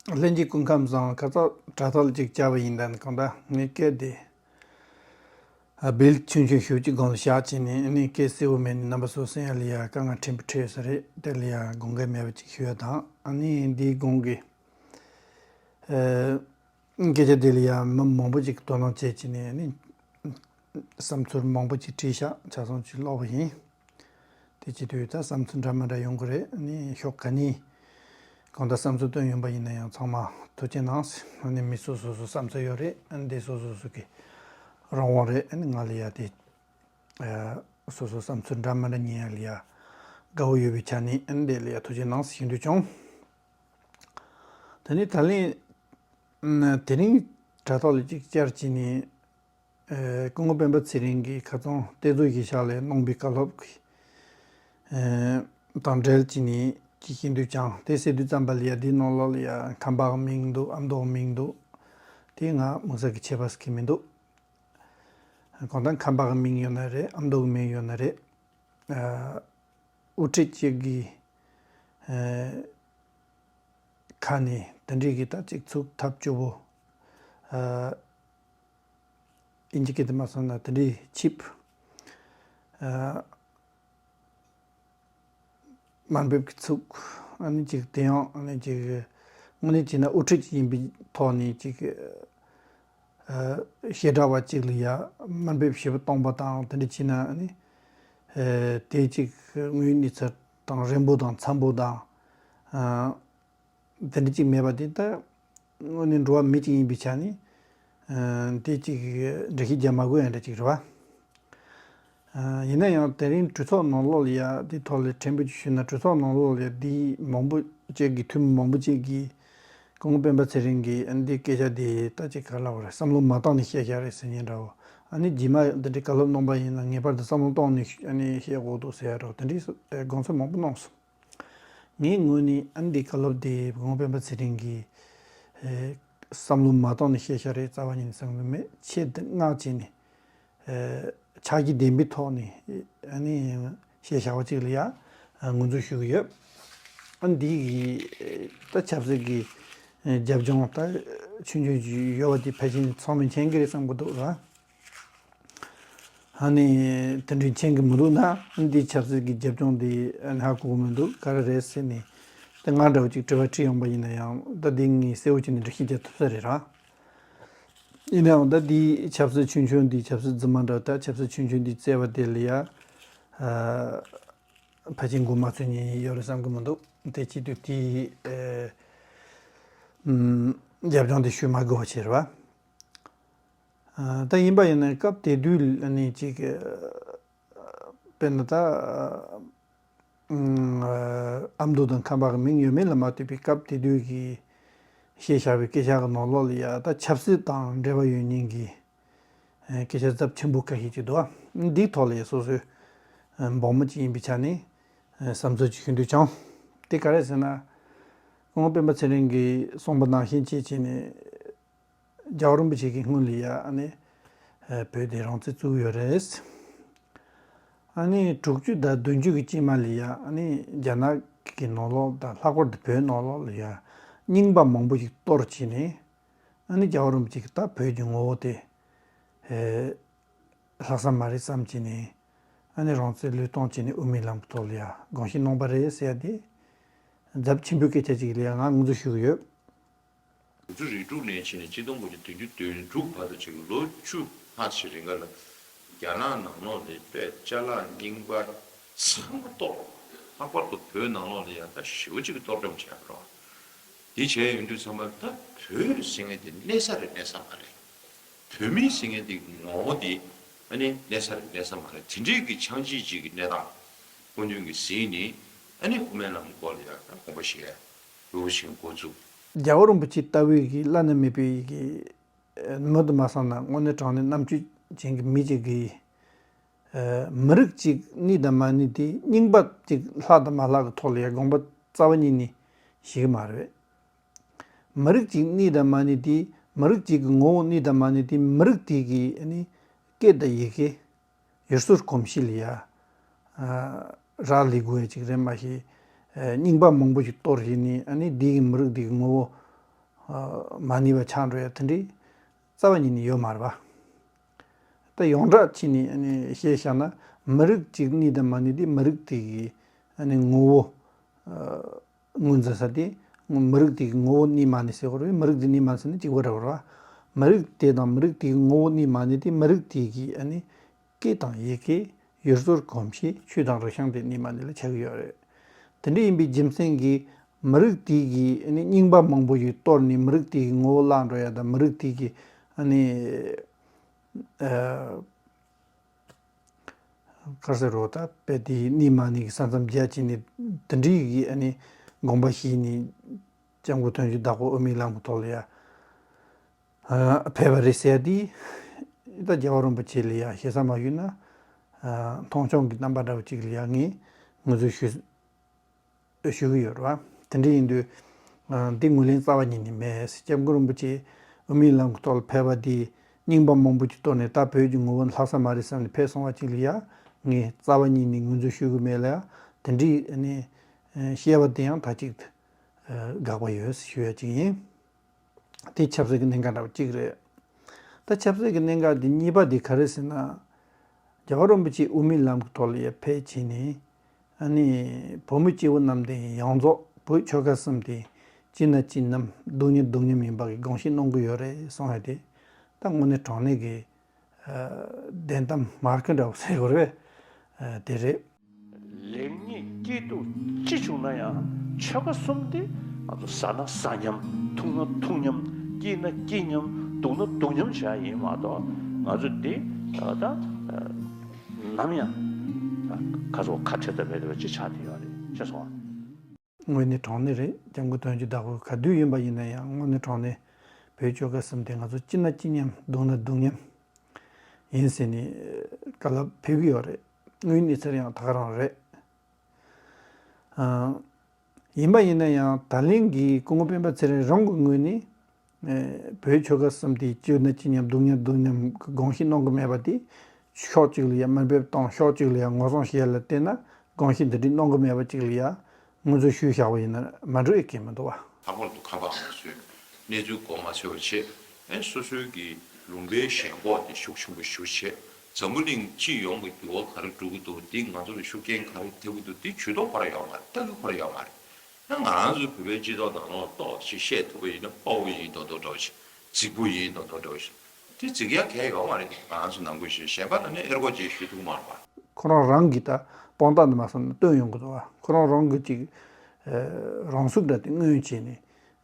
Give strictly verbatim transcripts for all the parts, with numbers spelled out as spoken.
ལྷན་རྒྱས་སྐུ་ཁམས་བཟང་། ཁ་ཚ་དྲ་ཐག་ལ་ཅིག་བཅར་བ་ཡིན་ད་ནི་གང་ལྟར་ངས་སྐད་དེ་སྦེལ་ཆུང་ཆུང་ཞུ་གཅིག་སྒང་ལ་བཞག་བྱས་ནས་ནི་སྐད་གསལ་བོ་མེད་ནས་རྣམ་པ་ཚོ་གསན་ཡ་ལ་ཡ་དཀའ་ངལ་ཕྲན་བུ་འཕྲད་ས་རེད། དེ་ལ་ཡ་དགོངས་འགལ་མེད་པ་ཅིག་ཞུ་ཡ་དང་ཨ་ནི་འདིའི་གོང་གི་ཨ། སྐད་ཆ་དེ་ལ་ཡང་མི་མང་པོ་ཅིག་དོ་སྣང་བྱེད་ཀྱི་ནས་ནི་བསམ་ཚུལ་མང་པོ་ཅིག་བྲིས་ཤག་ཆ་ཚང་ཅིག་ཀློག་པ་ཡིན། དེ་བྱེད་དུས་ད་བསམ་ཚུལ་འདྲ་མི་འདྲ་ཡོང་གི་རེད། ནི་ཕྱོགས་ག་ནས་གང་ལྟར་བསམ་ཚུལ་བཏོན་ཡོང་པ་ཡིན་ན་ཡང་ཚང་མ་ཐུགས་རྗེ་གནང་། ནི་མི་སོ་སོ་སོ་བསམ་ཚུལ་ཡོད་རེད། ནི་དེ་སོ་སོ་སོ་གི་རང་དབང་རེད། ནི་ང་ལ་ཡ་དེ་སོ་སོ་བསམ་ཚུལ་འདྲ་མི་འདྲ་ཉན་ཡ་ལ་ཡ་དགའ་བོ་ཡོད་པའི་ཆ་ནས་ནི་དེ་ལ་ཡ་ཐུགས་རྗེ་གནང་ཞུ་འདོད་བྱུང་། དེ་ནས་ད་ལན། དེ་རིང་དྲ་ཐོག་ལ་ཅིག་བཅར་བྱས་ནས། སྐུ་ངོ་སྤེན་པ་ཚེ་རིང་གིས་ཁ་སང་གཏེར་མཛོད་གཞིས་ཆགས་ལ་གནང་པའི་བཀའ་སློབ་ཀྱི་དང་འབྲེལ་བྱས་ནས་ཅིག་ཤེས་འདོད་ཀྱང་དེ་ཟེར་དུས་ཙམ་པ་ལ་ཡ་འདིའི་ནང་ལོགས་ལ་ཡ་ཁམས་པའི་མིང་འདུག་ཨ་མདོའི་མིང་འདུག་དེ་ང་དམིགས་བསལ་གྱི་ཁྱད་པར་ཟེར་གྱི་མི་འདུག་གང་ལྟར་ཁམས་པའི་མིང་ཡོད་ན་རེད། ཨ་མདོའི་མིང་ཡོད་ན་རེད། དབུ་ཁྲིད་ཅིག་གི་ཁ་ནས་དེ་འདྲའི་གི་ད་ཅིག་ཚུགས་ཐབས་སྐྱོ་བོ། ཨིན་ཇི་སྐད་དུ་མ་སོང་ན་དེ་འདྲའི་ཆིབ། དམའ་འབེབས་ཀྱི་ཚུགས། ཨ་ནི་ཅིག་དེ་ཡང་ཨ་ནི་ཅིག་དངོས་གནས་བྱས་ན་དབུ་ཁྲིད་ཅིག་ཡིན་པའི་ཐོག་ནས་ཅིག་བཤད་གྲྭ་བ་གཅིག་ལ་ཡ་དམའ་འབེབས་ཞེ་པོ་གཏོང་པ་དང་དེ་འདྲ་བྱས་ན་ཨ་ནི། དེ་གཅིག་དངོས་ཡོད་གནས་ཚུལ་དང་རན་པོ་དང་འཚམ་པོ་དང་། དེ་འདྲ་གཅིག་མེད་པ་དེ་ད་དངོས་གནས་འགྲོ་བ་མི་གཅིག་ཡིན་པའི་ཆ་ནས། དེ་གཅིག་འགྲེལ་བཤད་རྒྱག་མ་དགོས་ཡ་འདྲ་གཅིག་རེད་བ། ཡིན་ན་ཡང་དེ་རིང་གྲོས་ཚོགས་ནང་ལོགས་ལ་ཡ་དེ་ཐོག་ལ་ཕྲན་བུ་ཅིག་ཞུས་ན་གྲོས་ཚོགས་ནང་ལོགས་ལ་ཡ་དེ་མང་པོ་ཅིག་གིས་འཐུས་མི་མང་པོ་ཅིག་གིས། སྐུ་ངོ་སྤེན་པ་ཚེ་རིང་གིས་ཨ་ནི་འདི་སྐད་ཆ་འདི་ད་ཅིག་ག་ལབ་དགོས་རེད། བསམ་བློ་མ་བཏང་ནས་བཤད་བཞག་རེད་ཟེར་མཁན་འདྲ་བོ། ཨ་ནི་རྗེས་མ་འདི་འདྲའི་བཀའ་སློབ་གནང་པ་ཡིན་ན་ངེས་པར་དུ་བསམ་བློ་བཏང་ནས་ཨ་ནི་བཤད་དགོས་འདུག་ཟེར་ཡ་འདྲ་བོ་དེ་འདྲའི་དགོངས་ཚུལ་མང་པོ་གནང་སོང་། ངའི་ངོས་ནས་ཨ་ནི་འདི་བཀའ་སློབ་འདི་སྐུ་ངོ་སྤེན་པ་ཚེ་རིང་གིས་བསམ་བློ་མ་བཏང་ནས་བཤད་བཞག་རེད། རྩ་བ་ཉིད་ནས་བསམ་གྱི་མེད། ཆེད་དུ་མངགས་བྱས་ནས། ཕྱག་རྒྱ་ལྡན་པའི་ཐོག་ནས་ཨ་ནི་བཤད་བྱ་བ་ཅིག་ལ་ཡ་ངོས་འཛིན་ཞུ་གི་ཡོད། ཨ་འདི་གི་ད་ཆབ་སྲིད་ཀྱི་རྒྱབ་ལྗོངས་ད་ཆུང་ཆུང་ཅིག་ཡོད་པ་དེ་ཕལ་ཆེར་ཚང་མས་མཁྱེན་གྱི་རེད་བསམ་གྱི་འདུག་ར། ཨ་ནི་དེ་འདྲའི་མཁྱེན་གྱི་མི་འདུག་ན་ཨ་འདི་ཆབ་སྲིད་ཀྱི་རྒྱབ་ལྗོངས་འདི་ཨ་ནི་ཧ་གོ་གི་མི་འདུག་ག་རེ་རེད་ཟེར་ནས་ད་ང་འདྲ་བོ་ཅིག་དྲི་བ་དྲིས་ཡོང་པ་ཡིན་ན་ཡང་ད་འདི་ངས་གསལ་བོ་བྱས་ནས་འགྲེལ་བཤད་རྒྱག་ཐུབ་ས་རེད་ར། ཡིན་ནའང་ད་འདིའི་ཆབ་སྲིད་ཆུང་ཆུང་འདི་ཆབ་སྲིད་རྫུན་མ་འདྲ་ད་ཆབ་སྲིད་ཆུང་ཆུང་འདི་བཙལ་བ་དེ་ལ་ཡ། ཨ། ཕལ་ཆེར་མགོ་མ་ཚོས་མཁན་ཡོད་རེད་བསམ་གྱི་མི་འདུག་དེ་བྱེད་དུས་དེའི་ཨ། ཨམ། རྒྱབ་ལྗོངས་དེ་ཞུ་མ་དགོས་པ་བྱས་རེད་བ། ཨ། ད་ཡིན་པ་ཡིན་ན་སྐབས་དེ་དུས་ནས་ཅིག་དཔེར་ན་ད། ཨ་མདོ་དང་ཁམས་པ་གི་མིང་ཡོད་མེད་ལ་མ་ལྟོས་པའི་སྐབས་དེ་དུས་ཀྱི་བཤད་བཞག་པའི་སྐད་ཆ་གི་ནང་ལོགས་ལ་ཡ་ད་ཆབ་སྲིད་དང་འབྲེལ་བ་ཡོད་མཁན་གྱི་སྐད་ཆ་ཚབས་ཆེན་པོ་ཁ་ཤས་ཅིག་འདུག་འདིའི་ཐོག་ལ་ཡ་སོ་སོའི་འབངས་མི་ཅིག་ཡིན་པའི་ཆ་ནས་བསམ་ཚུལ་ཅིག་ཞུ་འདོད་བྱུང་། དེ་ག་རེ་ཟེར་ན། སྐུ་ངོ་སྤེན་པ་ཚེ་རིང་གིས་གསུངས་པ་ནང་བཞིན་བྱས་བྱས་ནས། རྒྱལ་བ་རིན་པོ་ཆེ་གི་སྔོན་ལ་ཡ་ཨ་ནི་བོད་དེ་རང་བཙན་བཙུགས་ཡོད་རེད། ཨ་ནི་དྲུག་ཅུ་དང་བདུན་ཅུ་གི་དཀྱིལ་མ་ལ་ཡ་ཨ་ནི་རྒྱ་ནག་གི་ནང་ལོགས་དང་ལྷག་པར་དུ་བོད་ནང་ལོགས་ལ་ཡ་རྙིང་པ་མང་པོ་ཞིག་གཏོར་བྱས་ནས་ཨ་ནི་རྒྱལ་བ་རིན་པོ་ཆེ་གི་ད་བོད་ཀྱི་ངོ་བོ་དེ་ལྷག་བསམ་མ་རེད་བསམ་བྱས་ནས་ཨ་ནི་རང་བཙན་བློས་གཏོང་བྱས་ནས་དབུ་མའི་ལམ་གྱི་ཐོག་ལ་ཡ་དགོངས་བཞེས་གནང་པ་རེད་ཟེར་ཡ་དེ་ཚབས་ཆེན་པོའི་སྐད་ཆ་ཅིག་ལ་ཡ་ང་ངོས་འཛིན་ཞུ་གི་ཡོད། དུས་ཚོད་རིགས་དྲུག་ནས་ཕྱིན་ནས་ཆིག་སྟོང་དགུ་བརྒྱ་བདུན་ཅུ་དོན་དྲུག་བར་དུ་ཅིག་ལོ་བཅུ་ལྷག་ཅིག་རིང་ག་ལ་རྒྱ་ནག་ནང་ལོགས་ནས་དཔེ་ཅ་ལག་རྙིང་པ་ཚང་མ་གཏོར། ལྷག་པར་དུ་བོད་ནང་ལོགས་ལ་ཡང་ད་ཞེ་པོ་ཅིག་གཏོར་བཅོམ་བྱས་པ་རེད། དེ་བྱས་ཡོང་དུས་ཚང་མ་ད་བོད་ཟེར་མཁན་དེ་གནས་ས་རེད་གནས་ས་མ་རེད། བོད་མི་ཟེར་མཁན་དེ་ངོ་བོ་དེ་ཨ་ནི་གནས་ས་རེད་གནས་ས་མ་རེད། དེ་འདྲའི་གི་ཆགས་འཇིག་ཅིག་གི་གནས་སྟངས་སྐུ་མདུན་གྱིས་གཟིགས་ནས་ཨ་ནི་དབུ་མའི་ལམ་སྐོར་ལ་ཡང་ད་དགོངས་པ་བཞེས། རུ་ཆེན་འགོ་བཙུགས། རྒྱལ་བ་རིན་པོ་ཆེ་ལྟ་བུའི་གི་བླ་ན་མེད་པའི་གི་མི་དུ་མ་སོང་ན་དངོས་གནས་དྲང་གནས་རྣམ་དཔྱོད་ཅན་གྱི་མི་ཅིག་གིས་མི་རིགས་ཅིག་གནས་དང་མ་གནས་དེ་རྙིང་པ་ཅིག་ལྷག་དང་མ་ལྷག་གི་ཐོག་ལ་ཡ་དགོངས་པ་རྩ་བ་ཉིད་ནས་བཞེས་གི་མ་རེད། མི་རིགས་ཅིག་གནས་དང་མ་གནས་དེ་མི་རིགས་ཅིག་གི་ངོ་བོ་གནས་དང་མ་གནས་དེ་མི་རིགས་དེ་གི་ནི་སྐད་དང་ཡི་གེ་ཡུལ་སྲོལ་གོམས་གཤིས་ལ་ཡ། རག་ལས་དགོས་ཡ་ཅིག་རེད་མ་གཞི། རྙིང་པ་མང་པོ་ཞིག་གཏོར་བྱས་ནས་ཨ་ནི་འདི་གི་མི་རིགས་འདི་གི་ངོ་བོ། མ་ནུས་པ་ཆགས་འགྲོ་ཡ་དེ་འདྲའི་རྩ་བ་ཉིད་ནས་ཡོད་མ་རེད་པ། ད་ཡོངས་གྲགས་བྱས་ནས་ཨ་ནི་བཤད་བཞག་ན། མི་རིགས་གཅིག་གནས་དང་མ་གནས་དེ་མི་རིགས་དེ་གི་ཨ་ནི་ངོ་བོ། ཨ། ངོས་འཛིན་ས་དེ། མི་རིགས་དེ་གི་ངོ་བོ་གནས་མ་གནས་ཟེར་དགོས་རེད། མི་རིགས་དེ་གནས་མ་གནས་ཟེར་ན་གཅིག་པ་འདྲ་བོ་རེད་པ། མི་རིགས་དེ་དང་མི་རིགས་དེ་གི་ངོ་བོ་གནས་མ་གནས་དེ་མི་རིགས་དེ་གི་ཨ་ནི་སྐད་དང་ཡི་གེ། ཡུལ་སྲོལ་གོམས་གཤིས། ཆོས་དང་རིག་གཞུང་དེ་གནས་མ་གནས་ལ་ཆགས་ཀྱི་ཡོད་རེད། དེ་འདྲ་ཡིན་པའི་རྒྱུ་མཚན་གྱིས་མི་རིགས་དེ་གི་ཨ་ནི་རྙིང་པ་མང་པོ་ཞིག་གཏོར་ནས་མི་རིགས་དེ་གི་ངོ་བོ་བརླག་འགྲོ་ཡ་དང་། མི་རིགས་དེ་གི་ཨ་ནི། ཨ། ག་རེ་ཟེར་རོ། ད་དཔེ་དེ་གནས་མ་གནས་ཀྱི་ས་མཚམས་བརྒྱབ་བྱས་ནས་དེ་འདྲའི་གི་ཨ་ནི་དགོངས་པ་བཞེས་ནས་སྐྱབས་མགོན་དོན་གྱི་བདག་པོ་དབུ་མའི་ལམ་གྱི་ཐོག་ལ་ཡ་ཕེབས་པ་རེད་ཟེར་ཡ་དེ། ད་རྒྱལ་བ་རིན་པོ་ཆེ་ལ་ཡ་ཞེ་ས་མ་ཞུས་ན། མཐོང་ཆུང་གི་རྣམ་པ་འདྲ་བོ་ཅིག་ལ་ཡ་ངས་ངོས་འཛིན་ཞུ་ཞུ་གི་ཡོད་རེད་བ། དེ་འདྲ་ཡིན་དུས། ཨ། འདི་ངོས་ལེན་རྩ་བ་ཉིད་ནས་མེད། སྐྱབས་མགོན་རིན་པོ་ཆེ་དབུ་མའི་ལམ་གྱི་ཐོག་ལ་ཕེབས་པ་འདི་རྙིང་པ་མང་པོ་ཅིག་གཏོར་ནས་ད་བོད་ཀྱི་ངོ་བོ་ལྷག་ས་མ་རེད་བསམ་ནས་ཕེབས་སོང་བ་ཅིག་ལ་ཡ་ངས་རྩ་བ་ཉིད་ནས་ངོས་འཛིན་ཞུ་གི་མེད་ལ་ཡ། དེ་འདྲའི་ནས་བཤད་པ་དེ་ཡང་ད་ཅིག་དགག་པ་ཡོད་ཞུ་ཡ་ཅིག་ཡིན། དེ་ཆབ་སྲིད་ཀྱི་གནད་འགག་འདྲ་བོ་གཅིག་རེད། ད་ཆབ་སྲིད་ཀྱི་གནད་འགག་དེ་གཉིས་པ་དེ་ག་རེ་ཟེར་ན། རྒྱལ་བ་རིན་པོ་ཆེ་དབུ་མའི་ལམ་གྱི་ཐོག་ལ་ཡར་ཕེབས་བྱས་ནས། ཨ་ནི་བོད་མི་སྐྱེ་བོ་རྣམས་དེ་ཡོངས་རྫོགས་བོད་ཆོལ་ཁ་གསུམ་དེ་གཅིག་ན་གཅིག་མཉམ། སྡུག་མཉམ་སྡུག་མཉམ་ཡིན་པ་གི་དགོངས་བཞེས་གནང་གི་ཡོད་རེད་གསུངས་ཡ་དེ། ད་དངོས་གནས་དྲང་གནས་ཀྱི། ཨ། བདེན་གཏམ་མ་རྐུ་འདྲ་བོ་ཟེར་དགོས་རེད་པས། ཨ། དེ་རེད། ལེགས་ཉེས་སྐྱིད་སྡུག་ཅི་བྱུང་ན་ཡང་ཆོལ་ཁ་གསུམ་དེ་ང་ཚོ་ཟ་ན་ཟ་མཉམ། འཐུང་ན་འཐུང་མཉམ། སྐྱིད་ན་སྐྱིད་མཉམ། སྡུག་ན་སྡུག་མཉམ་བྱ་ཡིན་མ་གཏོགས། ང་ཚོ་འདི་ད་ནམ་ཡང་ཁ་སོ་ཁ་བྲལ་ཐབས་མེད་པ་ཅིག་ཆགས་བསྡད་ཡོད་རེད། ཤེས་སོང་ཨ། དངོས་གནས་དྲང་གནས་རེད། སྐྱབས་མགོན་དོན་གྱི་བདག་པོ་ག་དུས་ཡིན་པ་ཡིན་ན་ཡང་དངོས་གནས་དྲང་གནས་བོད་ཆོལ་ཁ་གསུམ་དེ་ང་ཚོ་སྐྱིད་ན་སྐྱིད་མཉམ་སྡུག་ན་སྡུག་མཉམ་ཡིན་ཟེར་ནས་བཀའ་སློབ་ཕེབས་ཀྱི་ཡོད་རེད། དངོས་གནས་ཚེ་རིང་ཡང་ད་ག་རང་རེད། ཨ། ཡིན་པ་ཡིན་ན་ཡང་ད་ལན་གྱི་སྐུ་ངོ་སྤེན་པ་ཚེ་རིང་རང་གི་ངོས་ནས། ཨ། བོད་ཆོལ་ཁ་གསུམ་དེ་སྐྱིད་ན་སྐྱིད་མཉམ་སྡུག་ན་སྡུག་མཉམ་གྱི་དགོངས་བཞེས་གནང་གི་མེད་པ་དེ། ཕྱོགས་གཅིག་ལ་ཡ་དམའ་འབེབས་དང་ཕྱོགས་གཅིག་ལ་ཡ་ངོ་སྲུང་བྱེད་ཡ་ལ་བལྟས་ན། དགོངས་བཞེས་འདི་འདྲའི་གནང་གི་མེད་པ་གཅིག་ལ་ཡ་ངོས་འཛིན་ཞུས་བཞག་པ་ཡིན་ན་མ་འགྲིག་ཨེ་གི་མི་འདུག་བ། ལྷག་པར་དུ་ཁ་པར་ང་ཚོས་གནས་ཚུལ་གོ་མ་ཆོད་པ་བྱས། ཨེ། སོ་སོའི་གི་ལུང་པའི་ཞེན་ཁོག་དེ་ཤུགས་ཆེན་པོ་ཞུ་བྱས། འཛམ་བུ་གླིང་སྤྱི་ཡོངས་ཀྱི་འགྱུར་བ་ག་རེ་འགྲོ་གི་འདུག་འདི་ང་ཚོ་ལ་ཤུགས་རྐྱེན་ག་རེ་ཐེབས་ཀྱི་འདུག་འདི་ཇུས་གཏོགས་ཁོ་ར་ཡོད་མ་རེད། ལྟ་གི་ཁོ་ར་ཡོད་མ་རེད། ཡང་ང་རང་ཚོའི་བོད་པའི་སྤྱི་ཚོགས་ནང་ལོགས་ཏོག་ཅིག་བཤད་ཐུབ་པ་ཡིན་ན་དཔའ་བོ་ཡིན་མདོག་མདོག་འདྲ་བོ་ཞིག་རྫིག་པོ་ཡིན་མདོག་མདོག་འདྲ་བོ་ཞིག་དེ་རྫིག་ཡ་གལ་ཡོད་མ་རེད། ང་རང་ཚོ་ནང་ཁུལ་བཞིན་གཞན་པ་ལ་ནི་ཨེ་རྒོ་ཅིག་ཞུ་ཐུབ་མ་རེད་པ། ཁོ་རང་རང་གིས་ད་དཔང་རྟགས་འདི་མ་སོང་ན་སྟོན་ཡོང་གི་འདུག་བ། ཁོ་རང་རང་གི་ཅིག་ཨ། རང་ཚུགས་འདྲ་དེ་མངོན་བྱས་ནས།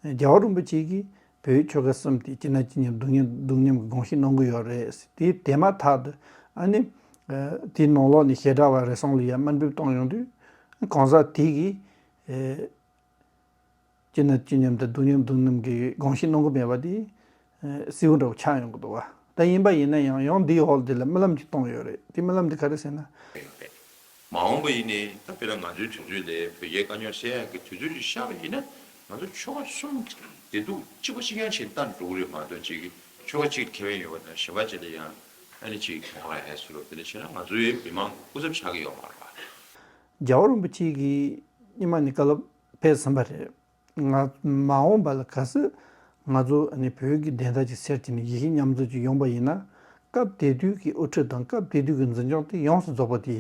རྒྱལ་བ་རིན་པོ་ཆེ་གིས་བོད་ཆོལ་ཁ་གསུམ་དེ་སྐྱིད་ན་སྐྱིད་མཉམ་སྡུག་མཉམ་སྡུག་མཉམ་གྱི་དགོངས་བཞེས་གནང་གི་ཡོད་རེད། དེ་དེ་མ་ཐག་ཏུ་ཨ་ནི། ཨ། དེའི་ནང་ལོགས་ནས་བྱེ་བྲག་པ་རེ་ཟུང་ལ་ཡ་དམའ་འབེབས་གཏོང་ཡོང་དུས། གང་ཟག་དེ་གིས། ཨ། སྐྱིད་ན་སྐྱིད་མཉམ་དང་སྡུག་མཉམ་སྡུག་མཉམ་གྱི་དགོངས་བཞེས་གནང་གི་མེད་པ་དེ། ཨ། གསལ་པོ་འདྲ་བོ་ཆགས་ཡོང་གི་འདུག་བ། ད་ཡིན་པ་ཡིན་ན་ཡང་ཡང་འདིའི་འོག་འདི་ལ་རྨི་ལམ་ཅིག་གཏོང་ཡོད་རེད། དེ་རྨི་ལམ་འདི་ག་རེ་ཟེར་ན། མ་འོངས་པ་ཡིན་ནའི་ད་དཔེར་ན་ང་ཚོའི་དུས་ཚོད་ལས་བོད་རྒྱའི་དཀའ་རྙོག་སེལ་ཡག་གི་དུས་ཚོད་ཅིག་ཤར་བ་ཡིན་ན། ང་ཚོ་ཆོལ་ཁ་གསུམ་གྱི་བདེ་སྡུག་གཅིག་པ་གཅིག་རྐྱང་བྱས་ནས་བལྟ་འགྲོ་གི་རེད་མ་གཏོགས། གཅིག་གིས་ཆོལ་ཁ་གཅིག་ལ་ཁེ་ཕན་ཡོད་པ་དང་གཞན་པ་གཅིག་ལ་ཡང་ཨ་ནི་གཅིག་གྱོང་རག་ཡ་ཟེར་བ་དེ་འདྲ་བྱས་ན་ང་ཚོའི་མི་མང་གི་སྐུ་ཚབ་ཆགས་ཀྱི་ཡོད་མ་རེད་པ། རྒྱལ་བ་རིན་པོ་ཆེ་གིས་སྔོན་མ་ནས་བཀའ་སློབ་ཕེབས་ཟིན་པ་རེད། ང་མ་འོངས་པ་ལ་གལ་སྲིད་ང་ཚོ་ཨ་ནི་བོད་ཀྱི་བདེན་མཐའ་ཅིག་གསལ་བྱས་ནས་ཡིད་བཞིན་མཉམ་འཛོམས་ཅིག་ཡོང་པ་ཡིན་ན། སྐབས་དེ་དུས་ཀྱི་དབུ་ཁྲིད་དང་སྐབས་དེ་དུས་ཀྱི་འཛིན་སྐྱོང་དེ་ཡོངས་སུ་རྫོགས་པ་དེ་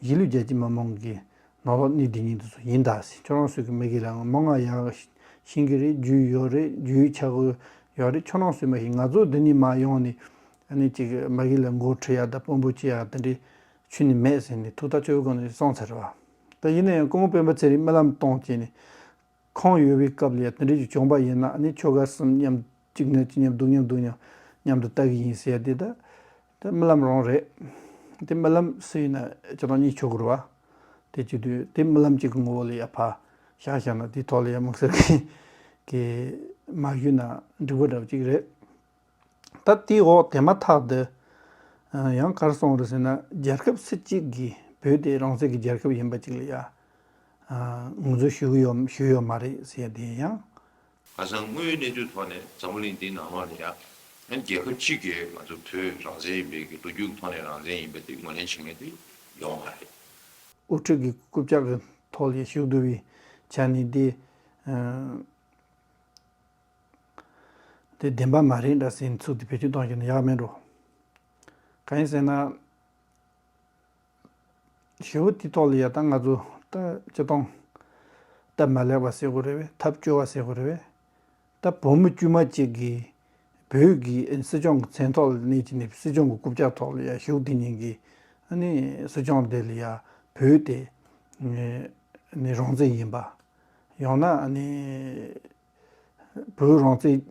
གཞིས་ལུས་རྒྱ་ཆེ་མི་མང་གི་ནང་ལོགས་གནས་བསྡད་མཁན་དེ་ཚོ་ཡིན་ད་ཟེར། ཁྱོད་རང་ཚོས་ཀྱི་མ་གི་ལ་མང་ང་ཡག་ཤེས་ཀྱི་རེད། རྒྱུས་ཡོད་རེད། རྒྱུས་ཆག་གི་ཡོད་རེད། ཁྱོད་རང་ཚོས་མ་གི་ང་ཚོ་འདི་ནས་མར་ཡོང་ནས་ཨ་ནི་ཅིག་མ་གི་ལ་མགོ་ཁྲིད་ཡག་དང་དཔོན་པོ་བྱེད་ཡག་དེ་འདྲའི་ཁྱོན་ནས་མེད་ཟེར་ནས་ཐུགས་ཐག་ཆོད་པོའི་སྒོ་ནས་གསུངས་ཚར་བ། ད་ཡིན་ན་ཡང་སྐུ་ངོ་སྤེན་པ་ཚེ་རིང་རྨི་ལམ་གཏོང་བྱས་ནས། ཁོང་ཡོད་པའི་སྐབས་ལ་ཡང་དེ་འདྲ་ཞིག་བྱུང་པ་ཡིན་ན། ཨ་ནི་ཆོལ་ཁ་གསུམ་མཉམ། གཅིག་ན་གཅིག་མཉམ། སྡུག་མཉམ་སྡུག་མཉམ་མཉམ་དུ་ལྟ་གི་ཡིན་ཟེར་ཡ་དེ་ད་ད་རྨི་ལམ་རང་རེད། དེ་རྨི་ལམ་སུ་ཡིན་ན་ཅི་དང་གཉིས་ཆོག་གི་རེད་བ། དེ་བྱེད་དུས་དེ་རྨི་ལམ་གཅིག་གི་ངོ་བོ་ལ་ཡ་ཕར་བཞག་བཞག་ན། དེའི་ཐོག་ལ་ཡ་དམིགས་བསལ་གྱི་གི་མ་ཞུས་ན་འགྲིག་པ་འདྲ་བ་ཅིག་རེད། ད་དེའི་འོག་དེ་མ་ཐག་ཏུ་ཡང་ག་རེ་གསུངས་རེད་ཟེར་ན། རྒྱལ་ཁབ་སུ་གཅིག་གིས་བོད་དེ་རང་བཙན་གྱི་རྒྱལ་ཁབ་ཡིན་པ་གཅིག་ལ་ཡ་ངོས་འཛིན་ཞུ་གི་ཡོད་ཞུ་ཡོད་མ་རེད་ཟེར་ཡ་དེ་ཡང་། ཁ་སང་དངོས་ཡོད་གནས་ཚུལ་ཐོག་ནས་འཛམ་བུ་གླིང་འདིའི་ནང་ལོགས་ལ་ཡ་ཨ་ནི་རྒྱལ་ཁབ་གཅིག་གིས་ང་ཚོ་བོད་རང་བཙན་ཡིན་པའི་གི་ལོ་རྒྱུས་ཐོག་ནས་རང་བཙན་ཡིན་པ་དེ་ངོས་ལེན་བྱེད་མཁན་དེ་ཡོད་མ་རེད། དབུ་ཁྲིད་ཀྱི་རྐུབ་བཀྱག་གི་ཐོག་ལ་ཞུགས་བསྡད་པའི་ཆ་ནས་དེ། ཨ། དེ་བདེན་པ་མ་རེད་འདྲ་ཟེར་ཚུལ་དེ་བེད་སྤྱོད་གཏོང་རྒྱུ་ནི་ཡག་མེད་འགྲོ། གང་ཡིན་ཟེར་ན། ཞེ་པོ་དེའི་ཐོག་ལ་ཡ་ད་ང་ཚོ་ད་སྤྱིར་བཏང་སྟབས་མ་ལེགས་པ་ཟེར་དགོས་རེད་པས། ཐབས་སྐྱོ་བ་ཟེར་དགོས་རེད་པས། ད་བོད་མི་དཀྱུས་མ་གཅིག་གིས་བོད་ཀྱི་སྲིད་སྐྱོང་གི་མཚན་ཐོག་ལ་གནས་ཀྱི་ནི་སྲིད་སྐྱོང་གི་རྐུབ་བཀྱག་ཐོག་ལ་ཡ་ཞེ་པོ་དེ་ཉིན་གྱི་ཨ་ནི་སྲིད་སྐྱོང་དེ་ལ་ཡ་བོད་དེ་ནི་རང་བཙན་ཡིན་པ། ཡང་ན་ཨ་ནི་བོད་རང་བཙན་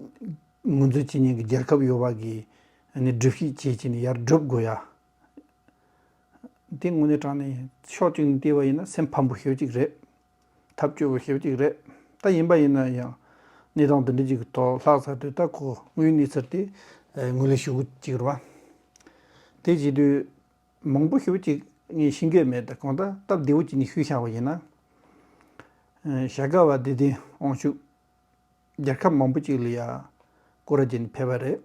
ངོས་འཛིན་བྱེད་མཁན་གྱི་རྒྱལ་ཁབ་ཡོད་པ་གི་ཨ་ནི་སྒྲུབ་བྱེད་བྱེད་ཀྱི་ནི་ཡར་སྒྲུབ་དགོས་ཡ། དེ་དངོས་གནས་དྲང་གནས་ཕྱོགས་གཅིག་ནས་བལྟས་པ་ཡིན་ན་སེམས་ཕམ་པོ་ཞེ་པོ་ཅིག་རེད། ཐབས་སྐྱོ་པོ་ཞེ་པོ་ཅིག་རེད། ད་ཡིན་པ་ཡིན་ན་ཡང་གནས་སྟངས་འདི་འདྲ་ཅིག་གི་ཐོག་ལྷག་ཚར་དུས་ད་ཁོ་དངོས་ཡོད་གནས་ཚུལ་དེ་ངོས་ལེན་ཞུ་དགོས་ཅིག་རེད་བ། དེ་བྱེད་དུས་མང་པོ་ཞེ་པོ་ཅིག་ངས་ཤེས་ཀྱི་མེད། ད་གང་ལྟར་སྟབས་བདེ་པོ་ཅིག་ནས་ཞུས་བཞག་པ་ཡིན་ན། བྱ་དགའ་བ་བདེ་ལྡན་དབང་ཕྱུག་རྒྱལ་ཁབ་མང་པོ་ཅིག་ལ་ཡ་སྐོར་ར་བྱས་ནས་ཕེབས་པ་རེད།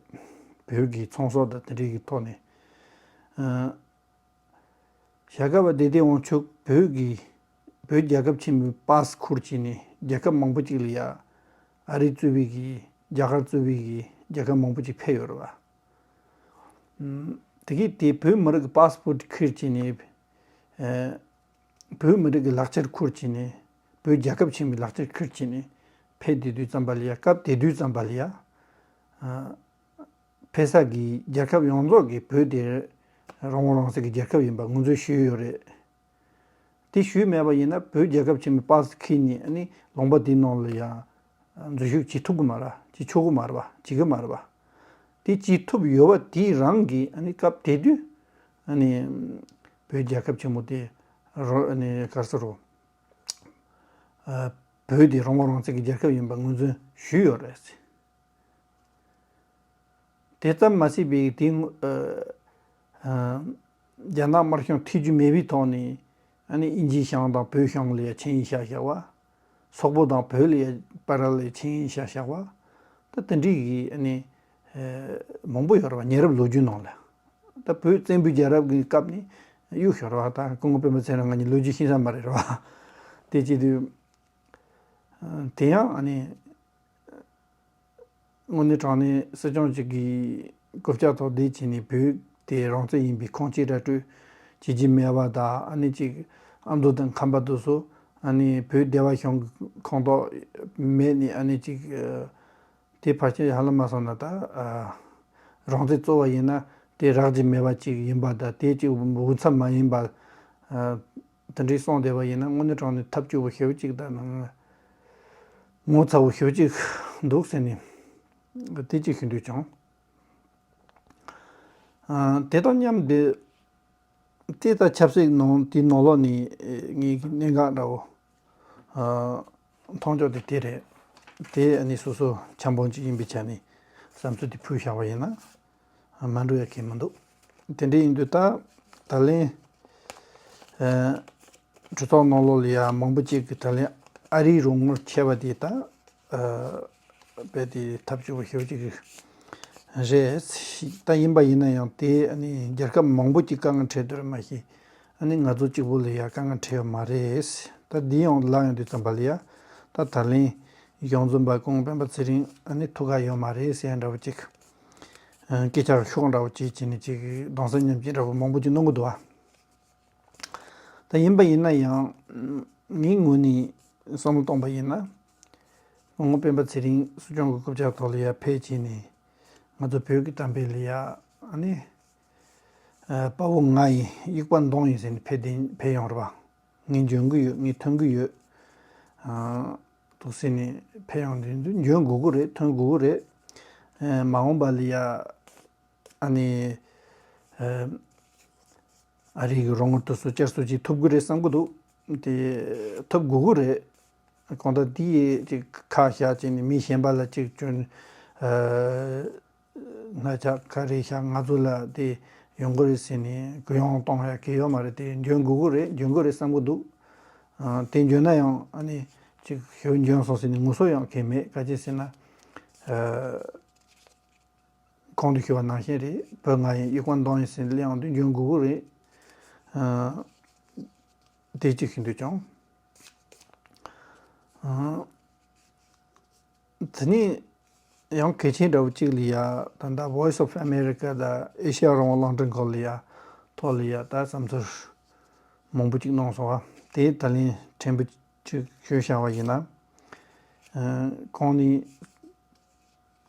བོད་ཀྱི་ཚོང་ཟོག་དང་དེ་འདྲའི་གི་ཐོག་ནས། ཨ། བྱ་དགའ་བ་བདེ་ལྡན་དབང་ཕྱུག་བོད་ཀྱི་བོད་རྒྱལ་ཁབ་ཆེན་མོའི་པཱ་སི་ཁུར་བྱས་ནས་རྒྱལ་ཁབ་མང་པོ་ཅིག་ལ་ཡ་ཨ་རི་གཙོས་པའི་གི་རྒྱ་གར་གཙོས་པའི་གི་རྒྱལ་ཁབ་མང་པོ་ཅིག་ཕེབས་ཡོད་རེད་བ། ཨ། དེ་གས་དེ་བོད་མི་རིགས་ཀྱི་པཱ་སི་པོར་ཊི་ཁུར་བྱས་ནས། ཨ། བོད་མི་རིགས་ཀྱི་ལག་ཁྱེར་ཁུར་བྱས་ནས། བོད་རྒྱལ་ཁབ་ཆེན་པོའི་ལག་ཁྱེར་ཁུར་བྱས་ནས་ཕེབས་བསྡད་དུས་ཙམ་པ་ལ་ཡ། སྐབས་དེ་དུས་ཙམ་པ་ལ་ཡ། ཨ། ཕེབས་ས་གི་རྒྱལ་ཁབ་ཡོངས་རྫོགས་ཀྱི་བོད་དེ་རང་དབང་རང་བཙན་གྱི་རྒྱལ་ཁབ་ཡིན་པ་ངོས་འཛིན་ཞུས་ཡོད་རེད། དེ་ཞུས་མེད་པ་ཡིན་ན་བོད་རྒྱལ་ཁབ་ཆེན་པོའི་པཱ་སི་ཁུར་ནས་ཨ་ནི་ལུང་པ་དེའི་ནང་ལ་ཡ་འཛུལ་ཞུགས་བྱེད་ཐུབ་ཀྱི་མ་རེད། བྱེད་ཆོག་གི་མ་རེད་པ། བྱེད་ཀྱི་མ་རེད་པ། དེ་བྱེད་ཐུབ་ཡོད་པ་དེའི་རང་གི་ཨ་ནི་སྐབས་དེ་དུས་ཨ་ནི་བོད་རྒྱལ་ཁབ་ཆེན་མོ་དེ་རོ་ཨ་ནི་ག་རེ་ཟེར་རོ། ཨ། བོད་དེ་རང་དབང་རང་བཙན་གྱི་རྒྱལ་ཁབ་ཡིན་པ་ངོས་འཛིན་ཞུས་ཡོད་རེད། དེ་ཙམ་མ་ཟད་པའི་དེ་སྔོན། ཨ། ཨ། རྒྱ་ནག་དམར་གཞུང་ཐེ་ཇུས་མེད་པའི་ཐོག་ནས་ཨ་ནི་དབྱིན་ཇིའི་གཞུང་དང་བོད་གཞུང་ལ་ཡ་ཆིངས་ཡིག་བཞག་བཞག་པ། སོག་པོ་དང་བོད་ལ་ཡ་བར་ལ་ཡ་ཆིངས་ཡིག་བཞག་བཞག་པ། ད་དེ་འདྲའི་གི་ཨ་ནི། ཨ། མང་པོ་ཡོད་རེད་བ། ཉེ་རབས་ལོ་རྒྱུས་ནང་ལ། ད་བོད་བཙན་པོའི་རྒྱལ་རབས་ཀྱི་སྐབས་ནས་གཡུག་བཞག་རེད་བ། ད་སྐུ་ངོ་སྤེན་པ་ཚེ་རིང་ང་གཉིས་ལོ་རྒྱུས་ཤེས་ས་མ་རེད་རེད་བ། དེ་བྱེད་དུས། ཨ། དེ་ཡང་ཨ་ནི། དངོས་གནས་དྲང་གནས་སྲིད་སྐྱོང་གཅིག་གིས་རྐུབ་བཀྱག་ཐོག་བསྡད་བྱས་ནས་བོད་དེ་རང་བཙན་ཡིན་པའི་ཁུངས་སྐྱེལ་ར་སྤྲོད་བྱེད་ཀྱི་མེད་པ་དང་། ཨ་ནི་གཅིག་ཨ་མདོ་དང་ཁམས་པ་དེ་ཚོ་ཨ་ནི་བོད་སྡེ་བ་གཞུང་གི་ཁོངས་གཏོགས་མེད་ནས་ཨ་ནི་གཅིག་དེ་ཕལ་ཆེར་ཧ་ལམ་མ་སོང་ན་ད། ཨ། རང་བཙན་རྩོད་པ་ཡིན་ན་དེ་རག་རྒྱུ་མེད་པ་གཅིག་ཡིན་པ་དང་། དེ་གཅིག་འུ་ཚབ་མ་ཡིན་པ། ཨ། དེ་འདྲའི་གསུངས་བསྡད་པ་ཡིན་ན་དངོས་གནས་དྲང་གནས་ཐབས་སྐྱོ་པོ་ཞེ་པོ་ཅིག་དང་ནང་ངོ་ཚ་པོ་ཞེ་པོ་ཅིག་འདུག་ཟེར་ནས་དེ་གཅིག་ཞུ་འདོད་བྱུང་། ཨ། དེ་དང་མཉམ་དུ་དེ་ལྟར་ཆབ་སྲིད་ནང་དེའི་ནང་ལོགས་ནས་ངའི་གནད་འགག་འདྲ་བོ། ཨ། མཐོང་ཕྱོགས་དེ་དེ་རེད། དེ་ནི་སོ་སོ་འཆམ་པོ་ཅིག་ཡིན་པའི་ཆ་ནས་བསམ་ཚུལ་དེ་ཕུལ་བཞག་པ་ཡིན་ན་མ་འགྲོ་ཡ་གང་མི་འདུག་དེ་འདྲ་ཡིན་དུས་ད་ད་ལན། ཨ། གྲོས་ཚོགས་ནང་ལོགས་ལ་ཡ་མང་པོ་ཅིག་གིས་ད་ལན་ཨ་རིའི་རོགས་དངུལ་ཆད་པ་དེ་ད། ཨ། རྦད་དེ་ཐབས་སྐྱོ་པོ་ཞེ་པོ་ཅིག་རེད། ད་ཡིན་པ་ཡིན་ན་ཡང་དེ་ཨ་ནི་རྒྱལ་ཁབ་མང་པོ་ཅིག་དཀའ་ངལ་འཕྲད་འདུག་རེད་མ་གཞི། ཨ་ནི་ང་ཚོ་གཅིག་པོ་ལ་ཡ་དཀའ་ངལ་འཕྲད་ཡོད་མ་རེད། ད་འདི་ཡང་ལབ་ཡོང་དུས་ཙམ་པ་ལ་ཡ། ད་ད་ལན་གཞུང་འཛིན་པ་སྐུ་ངོ་སྤེན་པ་ཚེ་རིང་ཨ་ནི་ཐུགས་ཁག་ཡོད་མ་རེད་ཟེར་ཡ་འདྲ་བོ་ཅིག་ཨ། སྐད་ཆ་ཤོག་འདྲ་བོ་ཅིག་བྱས་ནས་ཅིག་གདུང་སེམས་མཉམ་སྐྱེད་འདྲ་བོ་མང་པོ་ཅིག་གནང་གི་འདུག་བ། ད་ཡིན་པ་ཡིན་ན་ཡང་ངའི་ངོས་ནས་བསམ་བློ་གཏོང་པ་ཡིན་ན། སྐུ་ངོ་སྤེན་པ་ཚེ་རིང་སྲིད་སྐྱོང་གི་རྐུབ་བཀྱག་ཐོག་ལ་ཡར་ཕེབས་བྱས་ནས་ང་ཚོ་བོད་ཀྱི་གཏམ་དཔེ་ལ་ཡ་ཨ་ནི། ཨ། དཔའ་བོ་ང་ཡིན་དབྱུག་པ་མདུང་ཡིན་ཟེར་ནས་ཕེབས་དེ་ཕེབས་ཡོང་རེད་པ། ངས་འཇོན་གི་ཡོད། ངས་ཐོན་གི་ཡོད། ཨ། འདུག་ཟེར་ནས་ཕེབས་ཡོང་དུས་འཇོན་དགོས་ཀྱི་རེད། ཐོན་དགོས་ཀྱི་རེད། ཨ། མ་འོངས་པ་ལ་ཡ། ཨ་ནི། ཨ། ཨ་རིའི་རོགས་དངུལ་དེ་ཚོ་བསྐྱར་གསོ་བྱེད་ཐུབ་ཀྱི་རེད་བསམ་གྱི་འདུག་དེ་ཐུབ་དགོས་ཀྱི་རེད། གང་ལྟར་དེ་ཡི་ཅིག་ཁ་བཞག་བྱས་ནས་མི་གཞན་པ་ལ་ཅིག་སྐྱོན། ཨ། སྣ་ཆགས་ག་རེ་བཞག་ང་ཚོ་ལ་དེ་ཡོང་གི་རེད་ཟེར་ནས་གུ་ཡངས་གཏོང་ཡ་གལ་ཡོད་མ་རེད། དེ་འཇོན་དགོས་ཀྱི་རེད། འཇོན་གྱི་རེད་བསམ་གྱི་འདུག་ཨ། དེ་འཇོན་ན་ཡང་ཨ་ནི་ཅིག་ཞེ་པོ་འཇོན་སོང་ཟེར་ནས་ངུ་སོ་ཡང་གང་ཡང་མེད། ག་ཅི་ཟེར་ན། ཨ། གོང་དུ་ཞུས་པ་ནང་བཞིན་རེད། བོད་ང་ཡིན་དབྱུག་པ་མདུང་ཡིན་ཟེར་ནས་གླེང་ཡོང་དུས་འཇོན་དགོས་ཀྱི་རེད། ཨ། དེ་གཅིག་ཞུ་འདོད་བྱུང་། ཨ། དེ་ནས་ ཡང་གལ་ཆེན་འདྲ་བོ་གཅིག་ལ་ཡ་ད་ལྟ་Voice of America དང་ཨེ་ཤེ་ཡ་རང་དབང་རླུང་འཕྲིན་ཁང་ལ་ཡ་ཐོག་ལ་ཡ་ད་བསམ་ཚུལ་མང་པོ་གཅིག་གནང་སོང་བ་དེ་ད་ལན་ཕྲན་བུ་གཅིག་ཞུས་བཞག་པ་ཡིན་ན། ཨ་གོང་ནས་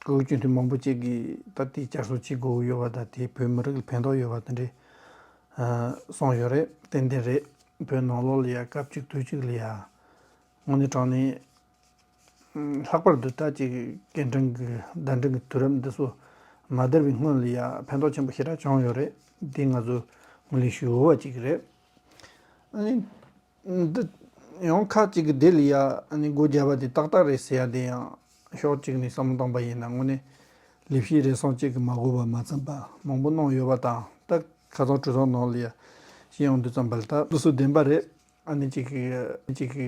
སྐུ་ངོ་སྤྱི་འཐུས་མང་པོ་གཅིག་གིས་ད་ལྟའི་བསྐྱར་གསོ་བྱེད་དགོས་ཀྱི་ཡོད་པ་དང་དེས་བོད་མི་རིགས་ལ་ཕན་ཐོགས་ཡོད་པ་དེ་འདྲའི་ཨ་གསུངས་ཡོད་རེད། ཏན་ཏན་རེད། བོད་ནང་ལོགས་ལ་ཡ་སྐབས་གཅིག་དུས་གཅིག་ལ་ཡ་དངོས་གནས་དྲང་གནས། ལྷག་པར་དུ་ད་ཅིག་སྐད་འཕྲིན་གྱི་བརྡ་འཕྲིན་གྱི་དུས་རབས་འདི་ཚོ་མ་དར་བའི་སྔོན་ལ་ཡ་ཕན་ཐོགས་ཆེན་པོ་ཞེ་དྲག་བྱུང་ཡོད་རེད། འདི་ང་ཚོ་ངོས་ལེན་ཞུ་འོས་པ་ཅིག་རེད། ཨ་ནི་འདི་ཡང་ཁ་ཅིག་གི་དེ་ལ་ཡ་ཨ་ནི་སྒོ་བརྒྱབ་པ་དེ་ཏག་ཏག་རེད་ཟེར་ཡ་དེ་ཡང་ཕྱོགས་གཅིག་ནས་བསམ་བློ་བཏང་པ་ཡིན་ན་དངོས་གནས་ལས་བྱེད་རེ་ཟུང་གཅིག་གིས་མ་གོ་བ་མ་ཚང་པ་མང་པོ་གནང་ཡོད་པ་དང་ད་ཁ་སང་གྲོས་ཚོགས་ནང་ལ་ཡ་ཤེས་ཡོང་དུས་ཙམ་པ་ལ་ད་འདི་ཚོ་བདེན་པ་རེད། ཨ་ནི་གཅིག་གི་གཅིག་གི་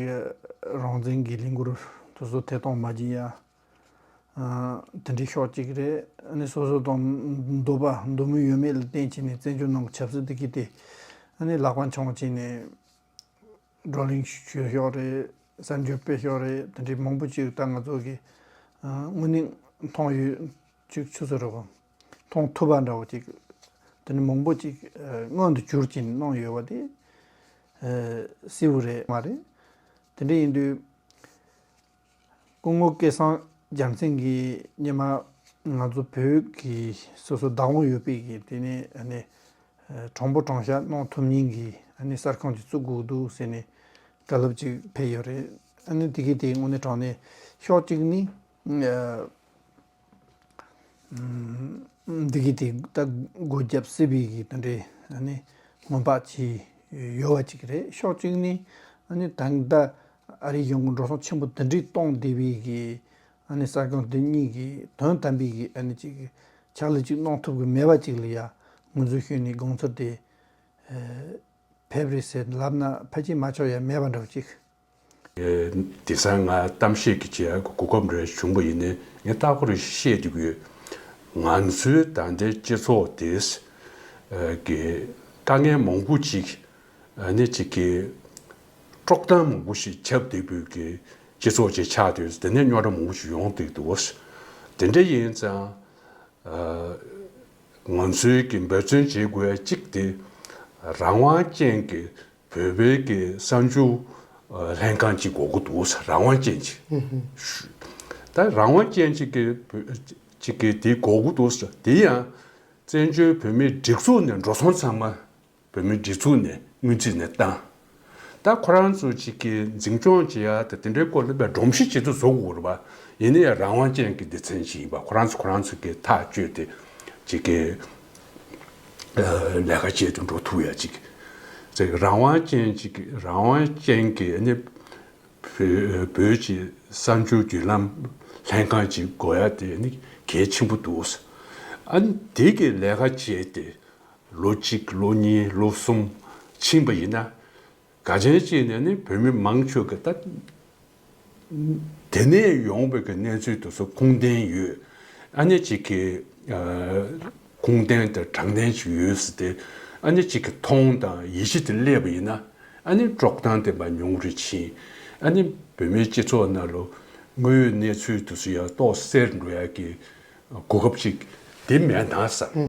རང་བཙན་གྱི་ལས་འགུལ་དེ་ཚོ་ཐད་གཏོང་མ་བྱེད་ཡ། ཨ་དེ་འདྲའི་ཕྱོགས་གཅིག་རེད། ཨ་ནི་སོ་སོ་དང་འདོད་པ་འདོད་མོས་ཡོད་མེད་ལ་བརྟེན་བྱས་ནས་བཙན་བྱོལ་ནང་གི་ཆབ་སྲིད་དེ་གི་དེ་ཨ་ནི་ལག་པ་འཆང་བྱས་ནས་བགྲོ་གླེང་བྱེད་ཕྱོགས་རེད། གསར་འགྱུར་སྤེལ་ཕྱོགས་རེད། དེ་འདྲའི་མང་པོ་ཅིག་ད་ང་ཚོ་གི་ཨ་དངོས་གནས་མཐོང་ཡོད་ཅིག་ཆུ་ཚོད་རེད་གོ་མཐོང་ཐུབ་པ་འདྲ་བོ་ཅིག་དེ་ནི་མང་པོ་ཅིག་ཨ་མངོན་དུ་གྱུར་ཅིང་གནང་ཡོད་པ་དེ་ཨ་གསལ་བོ་རེད་མ་རེད། དེ་འདྲ་ཡིན་དུས་སྐུ་ངོ་སྐལ་བཟང་རྒྱལ་མཚན་གྱིས་སྔོན་མ་ང་ཚོ་བོད་ཀྱི་སོ་སོ་བདག་དབང་ཡོད་པའི་གི་དེ་ནས་ཨ་ནི་ཨ་དྲང་པོ་དྲང་བཞག་གནང་ཐུབ་མཁན་གྱི་ཨ་ནི་གསར་ཁང་ཅིག་བཙུགས་དགོས་འདུག་ཟེར་ནས་བཀའ་སློབ་ཅིག་ཕེབས་ཡོད་རེད། ཨ་ནི་དེ་གི་དེ་དངོས་གནས་དྲང་གནས་ཕྱོགས་གཅིག་ནས་ཨ། འདི་གི་དེ་ད་སྒོ་བརྒྱབ་སྲིད་པའི་གི་དེ་འདྲའི་ཨ་ནི་སྔོན་དཔག་བྱས་ཡོད་པ་ཅིག་རེད། ཕྱོགས་གཅིག་ནས་ཨ་ནི་ད་ད་ཨ་རིའི་གཞུང་གི་འགྲོ་སོང་ཆེན་པོ་དེ་འདྲའི་གཏོང་བསྡད་པའི་གི་ཨ་ནི་གསར་ཁང་དེ་གཉིས་ཀྱི་དོན་དམ་པའི་གི་ཨ་ནི་ཅིག་ཕྱག་ལས་ཅིག་གནང་ཐུབ་གི་མེད་པ་ཅིག་ལ་ཡ་ངོས་འཛིན་ཞུས་ནས་དགོངས་ཚུལ་དེ་ཕེབས་རེད་ཟེར་ལབ་ན་ཕལ་ཆེར་མ་ཆོག་ཡ་མེད་པ་འདྲ་བོ་ཅིག་དེང་སང་ང་གཏམ་བཤད་ཀྱི་བྱེད་ཡག་གི་གོ་སྐབས་འདྲ་བྱུང་བ་ཡིན་ནའི་ངས་ལྟ་སྐོར་བཤད་འདུག་ཡོད། ང་ཚོའི་ད་ལྟའི་སྤྱི་ཚོགས་དེས་ཀྱི་དཀའ་ངལ་མང་པོ་ཅིག་ནི་ཅིག་གི་དཀྲོག་གཏམ་མང་པོ་ཞིག་ཁྱབ་བསྡད་པའི་གི་སྤྱི་ཚོགས་ཅིག་ཆགས་དུས་དེ་ནས་རྙོག་དྲ་མང་པོ་ཞིག་ཡོང་བསྡད་འདུག་དེ་འདྲ་ཡིན་ཙང་། ང་ཚོའི་གི་འབད་བརྩོན་བྱེད་དགོས་ཡ་གཅིག་དེ་རང་དབང་ཅན་གྱི་བོད་པའི་གི་གསར་འགྱུར་ལྷན་ཁང་ཅིག་དགོས་ཀྱི་འདུག་རང་དབང་ཅན་ཅིག་ད་རང་དབང་ཅན་ཅིག་གི་ཅིག་གི་དེ་དགོས་ཀྱི་འདུག་དེ་ཡང་བཙན་བྱོལ་བོད་མིའི་སྒྲིག་འཛུགས་ནས་འགྲོ་སོང་ཚང་མ། བོད་མིའི་སྒྲིག་འཛུགས་ནས་སྔོན་རྩིས་ནས་བཏང་། ད་ཁོ་རང་ཚོ་གཅིག་གི་འཛིན་སྐྱོང་བྱེད་ཡ་དང་དེ་འདྲའི་སྐོར་ལ་སྒྲོམ་གཞི་ཅིག་ཏུ་བཟོ་དགོས་རེད་པ། ཡིན་ན་ཡང་རང་དབང་ཅན་གྱི་སྡེ་ཚན་ཞིག་ཡིན་པ། ཁོ་རང་ཚོ་ཁོ་རང་ཚོ་གི་ཐག་གཅོད་དེ་གཅིག་གི་ལས་ཀ་བྱེད་དུ་འགྲོ་ཐུབ་ཡ་ཅིག་རང་དབང་ཅན་ཅིག་རང་དབང་ཅན་གྱི་ནི་བོད་ཀྱི་གསར་འགྱུར་བརྒྱུད་ལམ་ལྷན་ཁང་ཅིག་དགོས་ཡ་དེ་ནི་གལ་ཆེན་པོ་འདུག་ཨ་ནི་དེ་གི་ལས་ཀ་བྱས་ཏེ། ལོ་གཅིག་ལོ་གཉིས་ལོ་གསུམ་ཕྱིན་པ་ཡིན་ན། ག་ཅན་ཅིག་ནས་ནི་བོད་མི་མང་ཆེ་གི་ད་དེ་ནས་ཡོང་བའི་གི་གནས་ཚུལ་དེ་ཚོ་ཁུངས་ལྡན་ཡོད། ཨ་ནི་གཅིག་གི་ཁུངས་ལྡན་དང་དྲང་བདེན་ཅིག་ཡོད་ཟེར་ཏེ་ཨ་ནི་གཅིག་གི་མཐོང་དང་ཡིད་ཆེས་དེ་སླེབས་པ་ཡིན་ན་ཨ་ནི་དཀྲོག་གཏམ་དེ་མར་ཉུང་རུ་ཕྱིན། ཨ་ནི་བོད་མིའི་སྤྱི་ཚོགས་ནང་ལོ་དངོས་ཡོད་གནས་ཚུལ་དེ་ཚོ་ཡང་རྟོགས་སེལ་འགྲོ་ཡ་གི་གོ་སྐབས་ཅིག་དེ་མེད་ན་བསམ།